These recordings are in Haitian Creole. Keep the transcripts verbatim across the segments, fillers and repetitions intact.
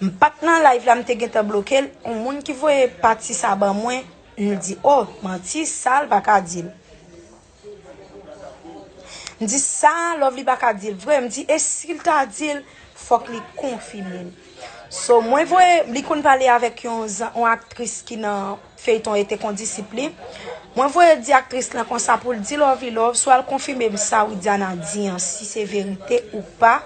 M pa t nan live la, m te gentan bloke l. Yon moun ki voye pati sa ban mwen, m di, oh, manti, sa l pa ka di l. M di, sa Lovely pa ka di l vre. M di, e si l ta di l, fòk li konfime l. So, mwen voye, li konn pale avèk yon, zan- yon aktris ki nan feyton Ete Kondisip li. Mwen voye di aktris lan konsa pou l di Lovely Love, swa l konfime m sa Widiana di an, si se verite ou pa.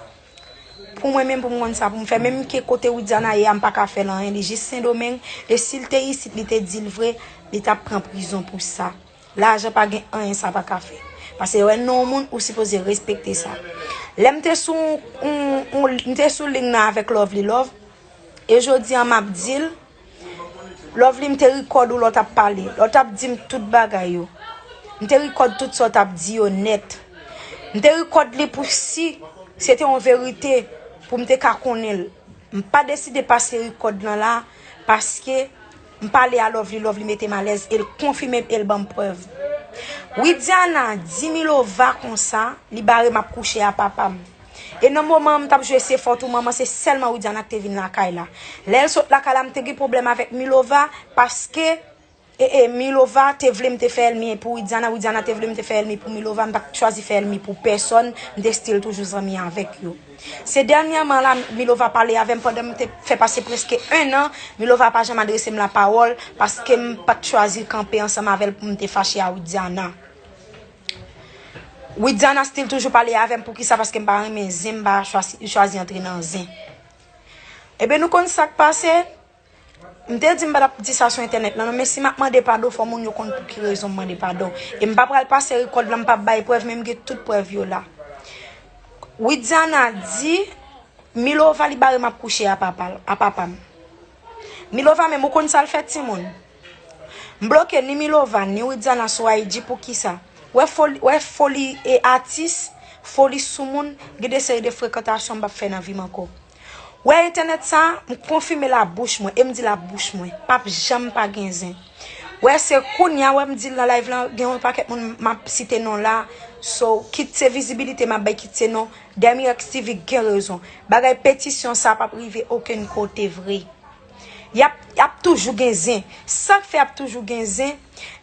Pou mwen menm, pou m konn sa pou m fè. Menm ke kote Widiana ye a, m pa ka fè l anyen. Li jis Sendomeng. E si l te isit, li te di l vre, li t ap pran prizon pou sa. Lajan pa gen anyen sa pa ka fè. Paske lè w wè non yon moun, ou sipoze respekte sa. Lè m te sou, on, on, m te sou liy nan avèk Lovely Love, e jodi an m ap di l, Lovely, m te rikòd ou lè w t ap pale, lè w t ap di m tout bagay yo. M te rikòd tout sa w t ap di yo nèt. M te rikòd li pou si se te yon verite, pou m te ka konnen l. M pa deside pase rikòd lan la, paske m pale a Lovely, Lovely mete m alèz, e l konfime m, e l ban m prèv. Widiana di Milova konsa, li bare m ap kouche a papa m. E nan moman an, m t ap jwe Se fòt ou manman, se sèlman Widiana ki te vin lakay la. Lè l sot lakay la, m te gen pwoblèm avèk Milova, paske, e, e, Milova te vle m te fè ènmi pou Widiana, Widiana te vle m te fè ènmi pou Milova, m pa t chwazi fè ènmi pou pèsòn, m te still toujou zanmi avèk yo. Se dènyèman la, Milova pale avè m pandan m te fè pase prèske en an, Milova pa janm adrese m lapawòl, paske m pa t chwazi kanpe ansanm avè l pou m te fache a Widiana. Widiana still toujou pale avè m, poukisa? Paske m pa renmen zen, m pa chwazi, chwazi antre nan zen. Ebyen, nou konn sa k pase? M te di m pa t ap di sa sou entènèt lan non, men si m ap mande padon, fò moun yo konn pou ki rezon m mande padon. E m pa pral pase rikòd lan, m p ap bay prèv, men m gen tout prèv yo la. Widiana di Milova li bare m ap kouche a papa l, a papa m. Milova menm, ou konn sa l fè timoun? M bloke ni Milova, ni Widiana sou I G, poukisa? Wè foli, wè foli e atis, foli sou moun, gen de seri de frekantasyon m p ap fè nan vi m ankò. Wè entènèt sa, m konfime la bouch mwen, e m di la bouch mwen, p ap janm pa gen zen. Wè se kounya, wè m di l nan live lan, gen yon pakèt moun m ap site non la, so, kit se vizibilite m ap bay, kit se non, Dèmi Rex T V gen rezon. Bagay petisyon sa p ap rive okenn kote vre. Y ap, y ap toujou gen zen. Sa k fè y ap toujou gen zen?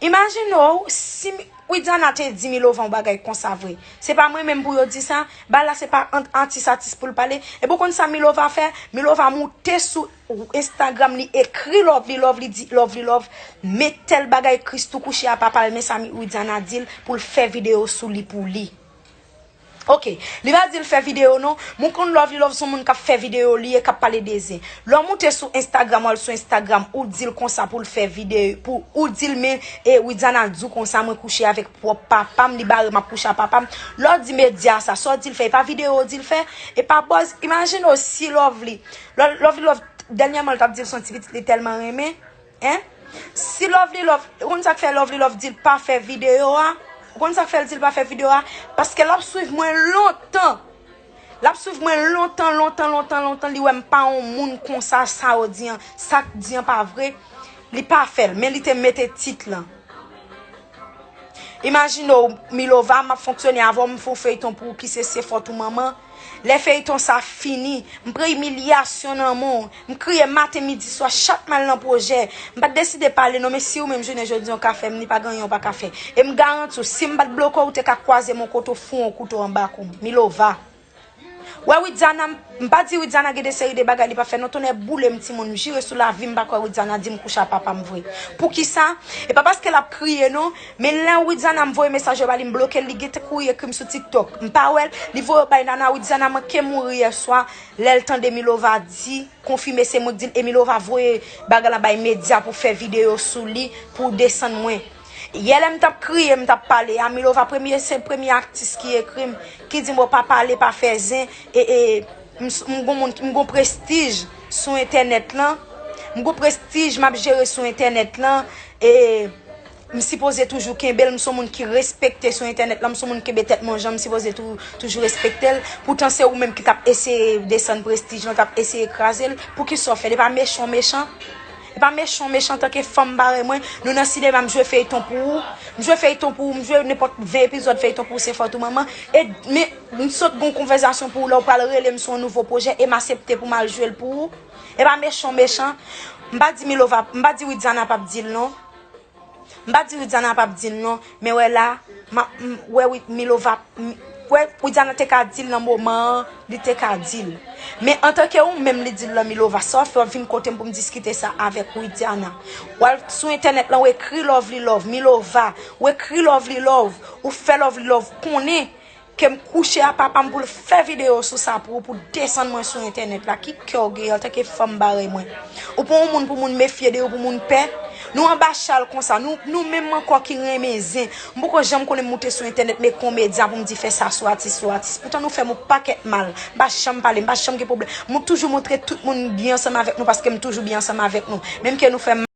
Imajine w, si mi- Widiana te di Milova yon bagay konsa vre. Se pa mwen menm pou yo di sa. Bagay la se pa ant atis atis pou l pale. Epi w konn sa Milova fè? Milova moute sou Instagram, li ekri Lovely Love, li di Lovely Love, men tèl bagay, Christoo kouche a papa l, men sa Widiana di l pou l fè videyo sou li pou li. Ok, li pa di l fè videyo non, men w konn Lovely Love se yon moun k ap fè videyo li ye, k ap pale de zen. Lè w moute sou Instagram, w al sou Instagram, ou di l konsa pou l fè videyo, pou ou di l men, e Widiana di w konsa, mwen kouche avèk pwòp papa m, li bare m ap kouche a papa m. Lè w di medya sa, sa w di l fè, e pa videyo w di l fè, e pa buzz. Imajine w si Lovely, Lo- Lovely Love, dènyèman l t ap di l se yon ti pitit li tèlman renmen. Hein? Si Lovely Love, ou konn sa k fè Lovely Love di l pa fè videyo a? Ou konn sa k fè l di l pa fè videyo a? Paske l ap swiv mwen lontan. L ap swiv mwen lontan, lontan, lontan, lontan. Li wè m pa yon moun konsa, sa yo di an, sa k di an pa vre. Li pa fè l, men li te mete tit lan. Imajine w, Milova, m ap fonksyone avè w, m fè yon feyton pou ou ki se Se fòt ou manman. Lè feyton sa fini, m pran imilyasyon nan men w. M kriye maten, midi, swa, chak m al nan pwojè. M pa t deside pale non, men si ou menm jounen jodi an w ka fè m, ni pa gen anyen w pa ka fè. E m garanti w, si m pa t bloke w, ou te ka kwaze m yon kote w foure yon kouto anba kou m. Milova. Wè Widiana, m pa di Widiana gen de seri de bagay li pa fè non, tonnè boule m timoun, m jire sou lavi m pa kwè Widiana di m kouche a papa m vre. Poukisa? E pa paske l ap kriye non, men lè Widiana m voye mesaj yo ba li, m bloke l, li gentan kouri ekri m sou TikTok. M pa wè l, li voye yo bay Nana, Widiana manke mouri yèswa, lè l tande Milova di, konfime se mwen k di l, e Milova voye bagay la bay medya pou fè videyo sou li, pou desann mwen. Yè lè m t ap kriye, m t ap pale a Milova, premye, se premye atis ki ekri m, ki di m, "Bon, pa pale, pa fè zen, e, e, m, s- m gon moun, m gon prestij sou entènèt lan, m gon prestij m ap jere sou entènèt lan, e m sipoze toujou kenbe l, m se yon moun ki respekte sou entènèt lan, m se yon moun ki kenbe tèt mwen jan, m sipoze tou, toujou respekte l. Poutan se ou menm ki t ap eseye desann prestij lan, w t ap eseye kraze l. Poukisa w fè l? E pa mechan w mechan?" E pa mechan w mechan antanke fanm parèy mwen. Nou nan sinema, m jwe feyton pou ou. M jwe feyton pou ou, m jwe nenpòt ven epizòd feyton pou ou, Se fòt ou manman. E, men, m sot gon konvèsasyon pou ou, lè w pral rele m sou yon nouvo pwojè, e m asepte pou m al jwe l pou ou. E pa mechan mechan. M pa di Milova, m pa di Widiana p ap di l non. M pa di Widiana p ap di l non, men wè la, m ap, m, wè Wi-, Milova, m, wè Widiana te ka di l nan moman an, li te ka di l. Men antanke ou menm li di l lan Milova, sa w fè w ap vin kote m pou m diskite sa avèk Widiana. W al sou entènèt lan, w ekri Lovely Love, Milova, w ekri Lovely Love, ou fè Lovely Love konnen ke m kouche a papa m pou l fè videyo sou sa pou ou, pou desann mwen sou entènèt la. Ki kè w genyen antanke fanm parèy mwen? Ou pa yon moun pou moun mefye de ou, pou moun pè? Nou anba chal konsa, nou, nou menm ankò ki renmen zen. M poko janm konnen m moute sou entènèt, men komedya pou m di fè sa sou atis, sou atis. Poutan nou fè m yon pakèt mal. M pa janm pale, m pa janm gen pwoblèm. M toujou montre tout moun m byen ansanm avèk nou paske m toujou byen ansanm avèk nou. Menm ke nou fè m